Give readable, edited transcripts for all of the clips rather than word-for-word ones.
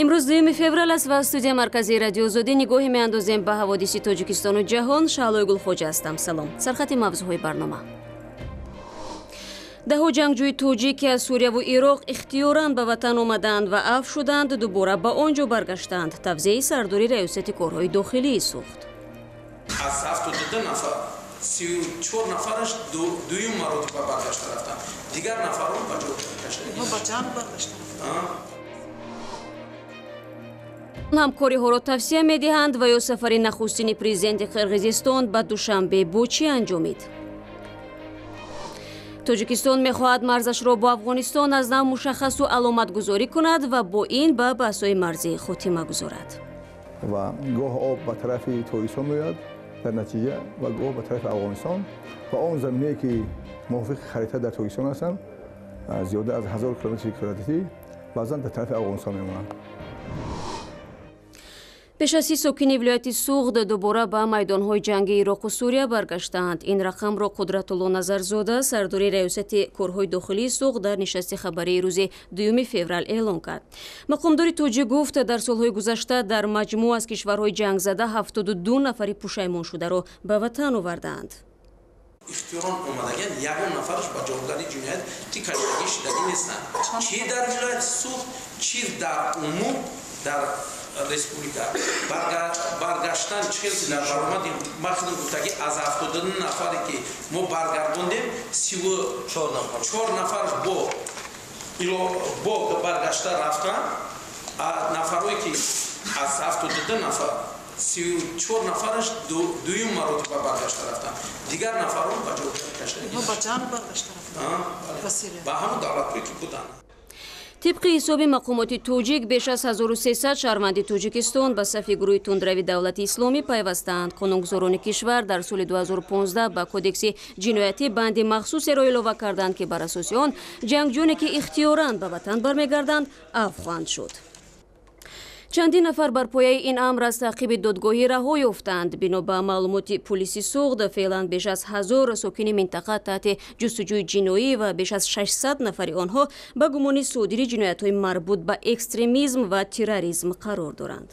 Имрӯз 2 феврал аст ва студияи марказии Радио Озодӣ нигоҳе меандозем ба ҳаводиси Тоҷикистону ҷаҳон. Шаҳлои Гулхоҷа ҳастам. Салом. Сархати мавзӯъҳои барнома. Даҳо ҷангҷӯи тоҷик, ки аз Сурияву Ироқ ихтиёран ба ватан омаданд ва афв шуданд, дубора ба он ҷо баргаштанд. Тавзеи сардори раёсати корҳои дохилии Суғд. Аз 72 нафар 34 нафараш дуюм маротиба баргашта рафтанд. Дигар нафарон ба ҷо кашида. Ба ҷанг баргашта рафтанд. Ҳамкориҳоро тавсия медиҳанд ва ё сафари нахустини президенти Қирғизистон ба Душанбе бо чӣ анҷомид? Тоҷикистон мехоҳад марзашро бо Афғонистон аз нав мушаххасу аломатгузорӣ кунад ва бо ин ба баҳсҳои марзӣ хотима гузорад. Ва гоҳ об ба тарафи Тоҷикистон меояд, дар натиҷа ва гоҳ ба тарафи Афғонистон, ва он заминае ки мувофиқи харита дар Тоҷикистон ҳастанд, зиёда аз 1000 километри квадратӣ, баъзан дар тарафи Афғонистон мемонанд. Пеш аз 30 сокини вилояти Суғд дубора ба майдонҳои ҷанги Ироқу Сурия баргаштаанд. Ин рақамро Қудратулло Назарзода, сардори раёсати корҳои дохилии Суғд, дар нишасти хабарии рӯзи 2 феврал эълон кард. Мақомдори тоҷик гуфт, дар солҳои гузашта дар маҷмӯъ аз кишварҳои ҷангзада 72 нафари пушаймоншударо ба ватан овардаанд. Ихтиёрон омадаган ягон нафараш ба ҷавобгарии ҷиноят ки кашидагӣ шидагӣ нестанд. Чи дар вилояти Суғд, чи дар умум дар республика. Баргаштан чӣ хел ки дар баромади ман худам гуфтагӣ, аз 72 нафаре ки мо баргардондем, 34 нафараш бо баргашта рафтан, нафарое ки аз 72 нафар 34 нафараш дуюм маротиба баргашта рафтан. Дигар нафарон ба ҷо кашида. Ба ҷанг баргашта рафтан. Ба ҳамон давлатҳое ки буданд. Тибқи ҳисоби мақомоти тоҷик, беш аз 1300 шаҳрванди Тоҷикистон ба сафи гурӯҳи тундрави Давлати Исломӣ пайвастаанд. Қонунгузорони кишвар дар соли 2015 ба кодекси ҷиноятӣ банди махсусеро илова карданд, ки бар асоси он ҷангҷӯне ки ихтиёран ба ватан бармегарданд, афв хоҳанд шуд. Чандин нафар бар пояи ин амр аз таъқиби додгоҳӣ раҳо ёфтанд. Бино ба маълумоти пулиси Суғд, феълан беш аз 1000 сокини минтақа таҳти ҷустуҷӯи ҷиноӣ ва беш аз 600 нафари онҳо ба гумони содири ҷиноятҳои марбут ба экстремизм ва терроризм қарор доранд.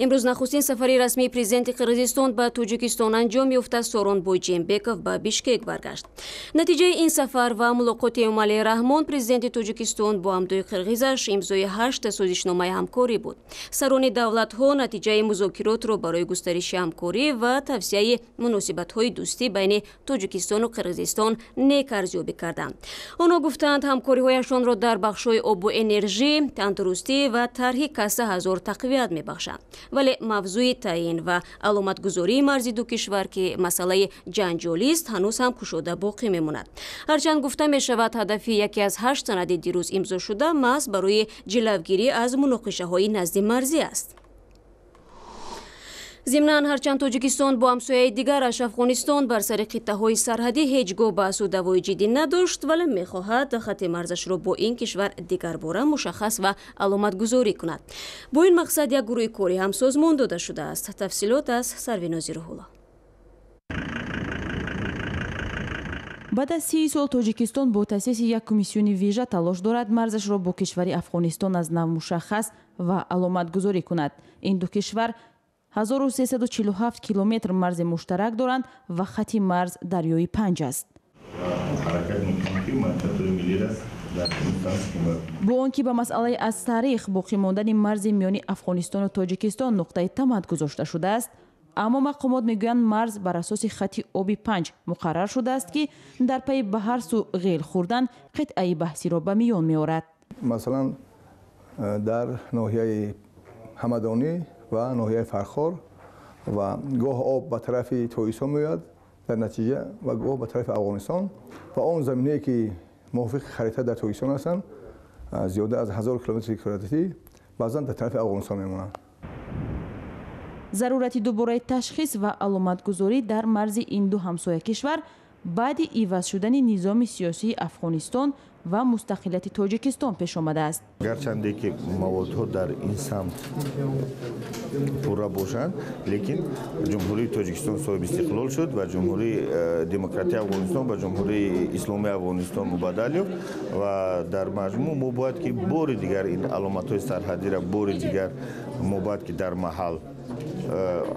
Имрӯз нахустин сафари расмии президенти Қирғизистон ба Тоҷикистон анҷом ёфта. Сооронбой Жээнбеков ба Бишкек баргашт. Натиҷаи ин сафар ва мулоқоти Эмомалӣ Раҳмон, президенти Тоҷикистон, бо ҳамдои қирғизаш имзои 8 созишномаи ҳамкорӣ буд. Сарони давлатҳо натиҷаи музокиротро барои густариши ҳамкорӣ ва тавсияи муносибатҳои дӯстӣ байни Тоҷикистону Қирғизистон нек арзёбӣ карданд. Онҳо гуфтанд, ҳамкориҳояшонро дар бахшҳои обу энержӣ, тандурустӣ ва тарҳи каса ҳазор тақвият мебахшанд. Вале мавзӯи таъин ва аломатгузории марзи ду кишвар, ки масъалаи ҷанҷолист, ҳанӯз ҳам кушода боқӣ мемонад. Ҳарчанд гуфта мешавад, ҳадафи яке аз 8 санади дирӯз имзо шуда маҳз барои ҷилавгирӣ аз муноқишаҳои назди марзӣ аст. Зимнан, ҳарчанд Тоҷикистон бо ҳамсояи дигараш Афғонистон бар сари қиттаҳои сарҳадӣ ҳеҷ гоҳ баҳсу даъвои ҷиддӣ надошт, вале мехоҳад хати марзашро бо ин кишвар дигарбора мушаххас ва аломатгузорӣ кунад. Бо ин мақсад як гурӯҳи корӣ ҳам созмон дода шудааст. Тафсилот аз Сарвинози Рӯҳулло. Баъд аз 30 сол Тоҷикистон бо таъсиси як комиссиони вижа талош дорад марзашро бо кишвари Афғонистон аз нав мушаххас ва аломатгузорӣ кунад. Ин ду кишвар 1347 километр марзи муштарак доранд ва хати марз дарёи Панҷ аст. Бо он ки ба масъалаи аз таърих боқӣ мондани марзи миёни Афғонистону Тоҷикистон нуқтаи тамад гузошта шудааст, аммо мақомот мегӯянд, марз бар асоси хати оби Панҷ муқаррар шудааст, ки дар пайи ба ҳар сӯ ғел хӯрдан қитъаи баҳсиро ба миён меорад. Масалан, дар ноҳияи Ҳамадонӣ ва ноҳияи Фархор ва гоҳ об ба тарафи Тоҷикистон меояд, дар натиҷа ва гоҳ ба тарафи Афғонистон, ва он заминае ки мувофиқи харита дар Тоҷикистон ҳастанд, зиёда аз 1000 километри квадратӣ, баъзан дар тарафи Афғонистон мемонанд. Зарурати дубораи ташхис ва аломатгузорӣ дар марзи ин ду ҳамсоя кишвар баъди иваз шудани низоми сиёсии Афғонистон ва мустақилияти Тоҷикистон пеш омадааст. Гарчанде ки маводҳо дар ин самт пурра бошанд, лекин Ҷумҳурии Тоҷикистон соҳиби истиқлол шуд ва Ҷумҳурии Демократии Афғонистон ба Ҷумҳурии Исломии Афғонистон мубаддал ёфт ва дар маҷмӯъ мо бояд ки бори дигар ин аломатҳои сарҳадиро бори дигар мо бояд ки дар маҳал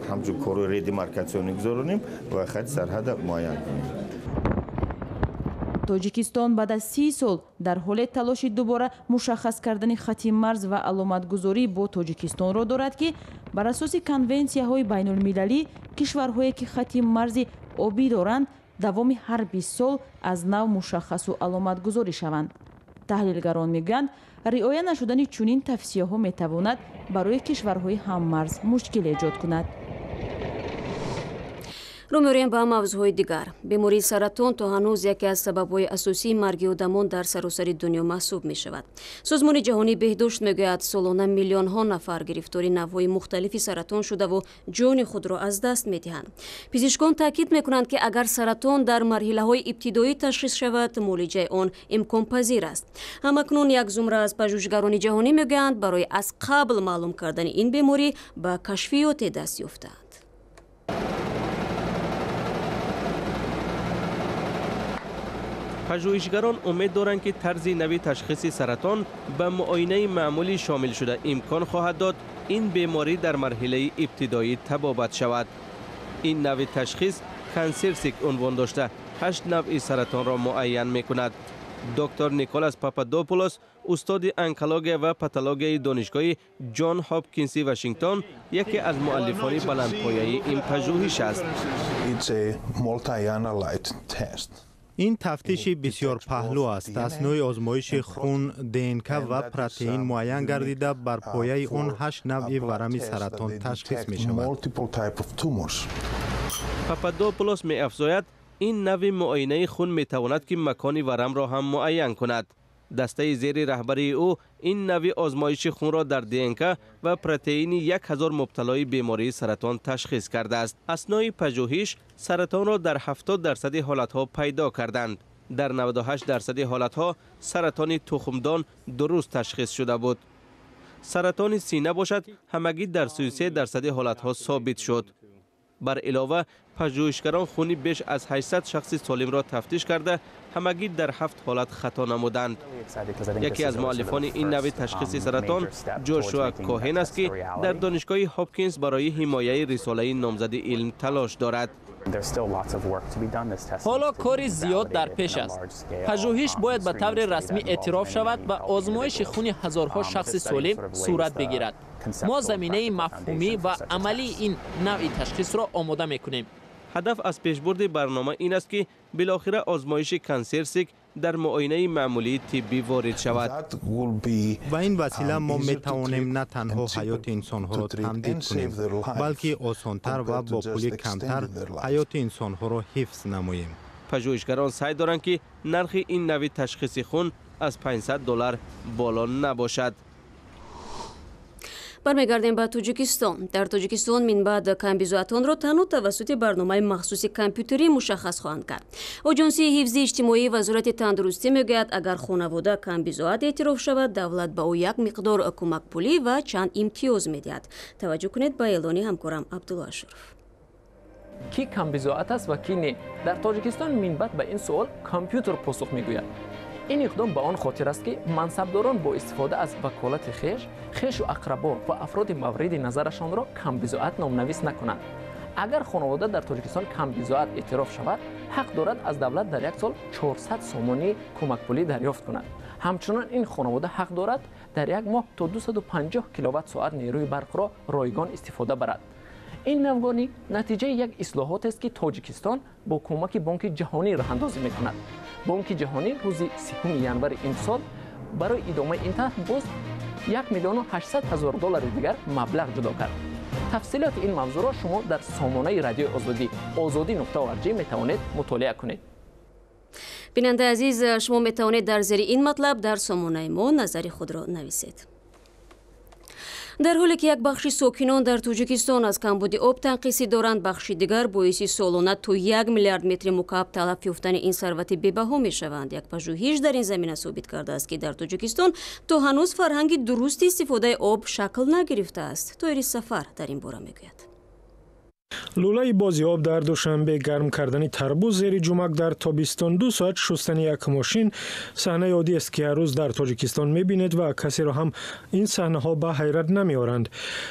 ҳамчун корҳои редемаркатсионӣ гузаронем ва хати сарҳада муайян кунем. Тоҷикистон баъд аз 30 сол дар ҳоле талоши дубора мушаххас кардани хати марз ва аломатгузорӣ бо Тоҷикистонро дорад, ки бар асоси конвенсияҳои байнулмилалӣ кишварҳое ки хати марзи обӣ доранд, давоми ҳар 20 сол аз нав мушаххасу аломатгузорӣ шаванд. Таҳлилгарон мегӯянд, риоя нашудани чунин тавсияҳо метавонад барои кишварҳои ҳаммарз мушкил эҷод кунад. Рӯ меорем ба мавзӯъҳои дигар. Бемории саратон то ҳанӯз яке аз сабабҳои асосии марги одамон дар саросари дунё маҳсуб мешавад. Созмони ҷаҳонии беҳдошт мегӯяд, солона миллионҳо нафар гирифтори навъҳои мухталифи саратон шудаву ҷони худро аз даст медиҳанд. Пизишкон таъкид мекунанд, ки агар саратон дар марҳилаҳои ибтидоӣ ташхис шавад, муолиҷаи он имконпазир аст. Ҳамакнун як зумра аз пажӯҳишгарони ҷаҳонӣ мегӯянд, барои аз қабл маълум кардани ин беморӣ ба кашфиёте даст ёфтаанд. Пажӯҳишгарон умед доранд, ки тарзи нави ташхиси саратон ба муоинаи маъмулӣ шомил шуда имкон хоҳад дод ин беморӣ дар марҳилаи ибтидоӣ табобат шавад. Ин нави ташхис CancerSeq унвон дошта 8 навъи саратонро муайян мекунад. Доктор Николас Пападопулос, устоди онкология ва патологияи донишгоҳи Ҷон Ҳопкинси Вашингтон, яке аз муаллифони баландпояи ин пажӯҳиш аст. Ин тафтиши бисёрпаҳлӯ аст. Аз нӯи озмоиши хун, ДНК ва протеин муайян гардида, бар пояи он 8 навъи варами саратон ташхис мешавад. Пападопулос меафзояд, ин навъи муоинаи хун метавонад ки макони варамро ҳам муайян кунад. Дастаи зери раҳбарии ӯ ин навъи озмоиши хунро дар ДНК ва протеини 1000 мубталои бемории саратон ташхис кардааст. Аснои пажӯҳиш саратонро дар 70% ҳолатҳо пайдо карданд. Дар 98% ҳолатҳо саратони тухмдон дуруст ташхис шуда буд. Саратони сина бошад, ҳамагӣ дар 33% ҳолатҳо собит шуд. Бар илова, пажӯҳишгарон хуни беш аз 800 шахси солимро тафтиш карда, ҳамагӣ дар 7 ҳолат хато намуданд. Яке аз муаллифони ин навъи ташхиси саратон Ҷошуа Коҳен аст, ки дар донишгоҳи Ҳопкинс барои ҳимояи рисолаи номзади илм талош дорад. Ҳоло кори зиёд дар пеш аст. Пажӯҳиш бояд ба таври расмӣ эътироф шавад ва озмоиши хуни ҳазорҳо шахси солим сурат бигирад. Мо заминаи мафҳумӣ ва амалии ин навъи ташхисро омода мекунем. Ҳадаф аз пешбурди барнома ин аст, ки билохира озмоиши CancerSeq дар муоинаи маъмулии тиббӣ ворид шавад. Ба ин васила мо метавонем на танҳо ҳаёти инсонҳоро тамдид кунем, балки осонтар ва бо пули камтар ҳаёти инсонҳоро ҳифз намоем. Пажӯҳишгарон саъй доранд, ки нархи ин навъи ташхиси хун аз $500 боло набошад. Бармегардем ба Тоҷикистон. Дар Тоҷикистон минбаъд камбизоатонро танҳо тавассути барномаи махсуси компютерӣ мушаххас хоҳанд кард. Оҷонсии ҳифзи иҷтимоии Вазорати тандурустӣ мегӯяд, агар хонавода камбизоат эътироф шавад, давлат ба ӯ як миқдор кӯмакпулӣ ва чанд имтиёз медиҳад. Таваҷҷӯҳ кунед ба эълони ҳамкорам Абдулло Ашуров. Ки камбизоат аст ва ки не? Дар Тоҷикистон минбаъд ба ин суол компютер посух мегӯяд. Ин иқдом ба он хотир аст, ки мансабдорон бо истифода аз ваколати хеш, хешу ақрабо ва афроди мавриди назарашонро камбизоат номнавис накунанд. Агар хонавода дар Тоҷикистон камбизоат эътироф шавад, ҳақ дорад аз давлат дар як сол 400 сомонӣ кӯмакпулӣ дарёфт кунад. Ҳамчунон ин хонавода ҳақ дорад дар як моҳ то 250 киловатт соат нерӯи барқро ройгон истифода барад. Ин навгонӣ натиҷаи як ислоҳотест, ки Тоҷикистон бо кӯмаки Бонки Ҷаҳонӣ роҳандозӣ мекунад. Бонки Ҷаҳонӣ рӯзи 3 январи имсол барои идомаи ин тарҳ боз 1 800 000 доллари дигар маблағ ҷудо кард. Тафсилоти ин мавзӯъро шумо дар сомонаи радиои Озодӣ ozodi.org метавонед мутолиа кунед. Бинандаи азиз, шумо метавонед дар зери ин матлаб дар сомонаи мо назари худро нависед. Дар ҳоле ки як бахши сокинон дар Тоҷикистон аз камбуди об танқисӣ доранд, бахши дигар боиси солона то 1 миллиард метри мукааб талаф ёфтани ин сарвати бебаҳо мешаванд. Як пажӯҳиш дар ин замина собит кардааст, ки дар Тоҷикистон то ҳанӯз фарҳанги дурусти истифодаи об шакл нагирифтааст. Тоири Сафар дар ин бора мегӯяд. Лӯлаи бози об дар Душанбе, гарм кардани тарбуз зери ҷумак дар тобистон, 2 соат шустани як мошин саҳнаи оддиест, ки ҳар рӯз дар Тоҷикистон мебинед ва касеро ҳам ин саҳнаҳо ба ҳайрат намеоранд.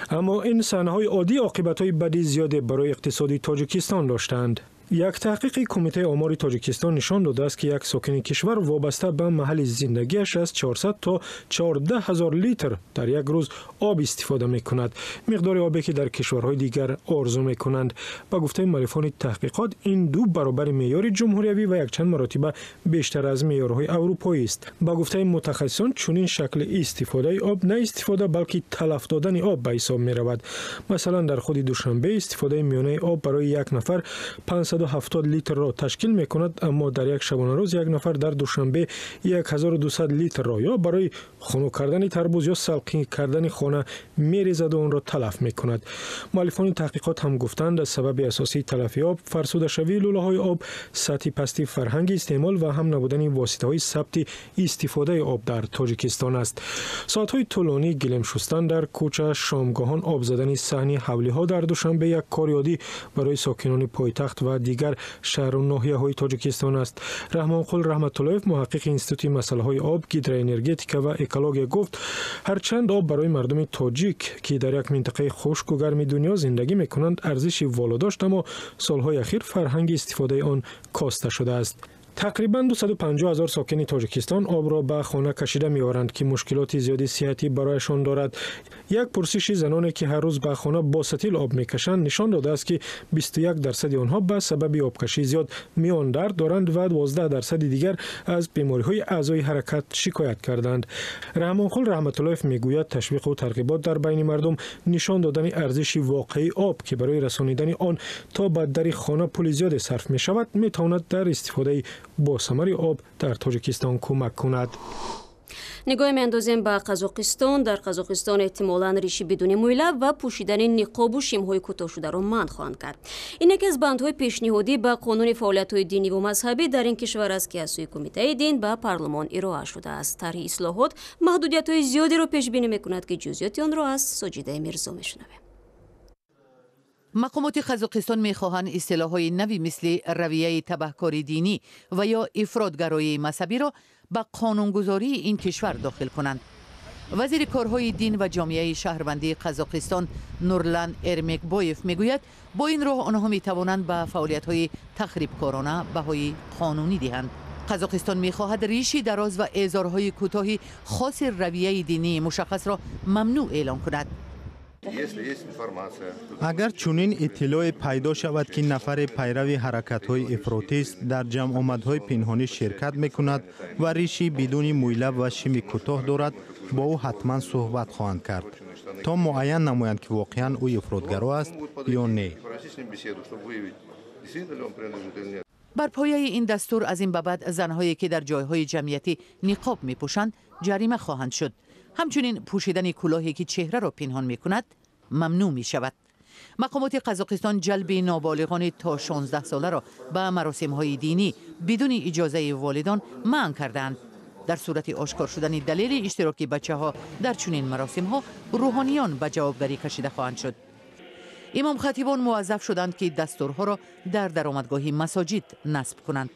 Аммо ин саҳнаҳои оддӣ оқибатҳои бади зиёде барои иқтисоди Тоҷикистон доштаанд. Як таҳқиқи Кумитаи омори Тоҷикистон нишон додааст, ки як сокини кишвар вобаста ба маҳалли зиндагиаш аз 400 то 14 ҳазор литр дар як рӯз об истифода мекунад, миқдори обе ки дар кишварҳои дигар орзу мекунанд. Ба гуфтаи муаллифони таҳқиқот, ин 2 баробари меъёри ҷумҳуриявӣ ва якчанд маротиба бештар аз меъёрҳои аврупоист. Ба гуфтаи мутахассисон, чунин шакли истифодаи об на истифода, балки талаф додани об ба ҳисоб меравад. Масалан, дар худи Душанбе истифодаи миёнаи об барои як нафар 570 литрро ташкил мекунад, аммо дар як шабонарӯз як нафар дар Душанбе 1200 литрро ё барои хунук кардани тарбуз ё салқин кардани хона мерезаду онро талаф мекунад. Муаллифони таҳқиқот ҳам гуфтанд, аз сабаби асосии талафи об фарсудашавии лӯлаҳои об, сатҳи пасти фарҳанги истеъмол ва ҳам набудани воситаҳои сабти истифодаи об дар Тоҷикистон аст. Соатҳои тӯлонӣ гилем шустан дар кӯча, шомгоҳон об задани саҳни ҳавлиҳо дар Душанбе як кори оддӣ барои сокинони пойтахт ва дигар шаҳру ноҳияҳои Тоҷикистон аст. Раҳмонқул Раҳматуллоев, муҳаққиқи Институти масъалаҳои об, гидроэнергетика ва экология гуфт, ҳарчанд об барои мардуми тоҷик, ки дар як минтақаи хушку гарми дунё зиндагӣ мекунанд, арзиши воло дошт, аммо солҳои ахир фарҳанги истифодаи он коста шудааст. Тақрибан 250 ҳазор сокини Тоҷикистон обро ба хона кашида меоранд, ки мушкилоти зиёди сиҳатӣ барояшон дорад. Як пурсиши заноне, ки ҳар рӯз ба хона бо сатил об мекашанд, нишон додааст, ки 21% онҳо ба сабаби обкашии зиёд миёндард доранд ва 12% дигар аз бемориҳои аъзои ҳаракат шикоят карданд. Раҳмонқул Раҳматуллоев мегӯяд, ташвиқу тарғибот дар байни мардум, нишон додани арзиши воқеии об, ки барои расонидани он то ба дари хона пули зиёде сарф мешавад, метавонад дар истифодаи босамари об дар Тоҷикистон кӯмак кунад. Нигоҳе меандозем ба Қазоқистон. Дар Қазоқистон эҳтимолан риши бидуни мӯйлаб ва пӯшидани ниқобу шимҳои кӯтоҳшударо манъ хоҳанд кард. Ин яке аз бандҳои пешниҳодӣ ба қонуни фаъолиятҳои диниву мазҳабӣ дар ин кишвар аст, ки аз сӯи Кумитаи дин ба парлумон ироа шудааст. Тарҳи ислоҳот маҳдудиятҳои зиёдеро пешбинӣ мекунад, ки ҷузъиёти онро аз Соҷидаи Мирзо мешунавем. Мақомоти Қазоқистон мехоҳанд истилоҳҳои нави мисли равияи табаҳкори динӣ ва ё ифротгароии мазҳабиро ба қонунгузории ин кишвар дохил кунанд. Вазири корҳои дин ва ҷомеаи шаҳрвандии Қазоқистон Нурлан Эрмекбоев мегӯяд, бо ин роҳ онҳо метавонанд ба фаъолиятҳои тахрибкорона баҳои қонунӣ диҳанд. Қазоқистон мехоҳад риши дароз ва эзорҳои кӯтоҳи хоси равияи динии мушаххасро мамнӯъ эълон кунад. Агар чунин иттилоъе пайдо шавад, ки нафаре пайрави ҳаракатҳои ифротист, дар ҷамъомадҳои пинҳонӣ ширкат мекунад ва риши бидуни мӯйлаб ва шими кӯтоҳ дорад, бо ӯ ҳатман суҳбат хоҳанд кард, то муайян намоянд, ки воқеан ӯ ифротгаро аст ё не. Бар пояи ин дастур аз ин ба баъд занҳое, ки дар ҷойҳои ҷамъиятӣ ниқоб мепӯшанд, ҷарима хоҳанд шуд. Ҳамчунин пӯшидани кӯлоҳе, ки чеҳраро пинҳон мекунад, мамнӯъ мешавад. Мақомоти Қазоқистон ҷалби ноболиғони то 16 соларо ба маросимҳои динӣ бидуни иҷозаи волидон манъ кардаанд. Дар сурати ошкор шудани далели иштироки бачаҳо дар чунин маросимҳо, рӯҳониён ба ҷавобгарӣ кашида хоҳанд шуд. Имомхатибон муваззаф шуданд, ки дастурҳоро дар даромадгоҳи масоҷид насб кунанд.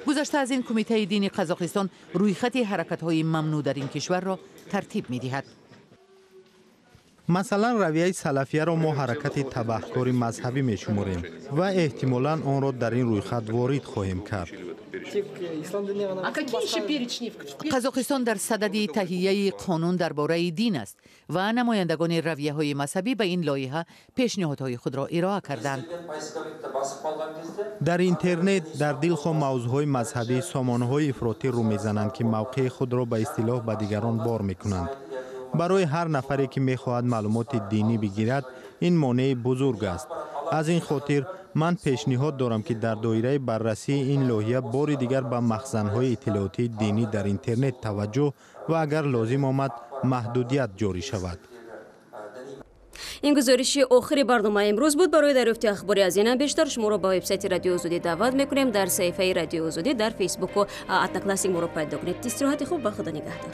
Гузашта аз ин, Кумитаи дини Қазоқистон рӯйхати ҳаракатҳои мамнӯъ дар ин кишварро тартиб медиҳад. Масалан, равияи салафияро мо ҳаракати табаҳкори мазҳабӣ мешуморем ва эҳтимолан онро дар ин рӯйхат ворид хоҳем кард. Қазоқистон дар садади таҳияи қонун дар бораи дин аст ва намояндагони равияҳои мазҳабӣ ба ин лоиҳа пешниҳодҳои худро ироа карданд. Дар интернет дар дилхоҳ мавзӯъҳои мазҳабӣ сомонаҳои ифротӣ рӯ мезананд, ки мавқеи худро ба истилоҳ ба дигарон бор мекунанд. Барои ҳар нафаре, ки мехоҳад маълумоти динӣ бигирад, ин монеи бузург аст. Аз ин хотир ман пешниҳод дорам, ки дар доираи баррасии ин лоиҳа бори дигар ба махзанҳои иттилоотии динӣ дар интернет таваҷҷӯҳ ва агар лозим омад маҳдудият ҷорӣ шавад. Ин гузориши охири барномаи имрӯз буд. Барои дарёфти ахбори аз ин ҳам бештар шуморо ба вебсайти Радиои Озодӣ даъват мекунем. Дар саҳифаи Радиои Озодӣ дар Фейсбуку Одноклассник моро пайдо кунед. Истироҳати хуб, ба Худо нигаҳдор.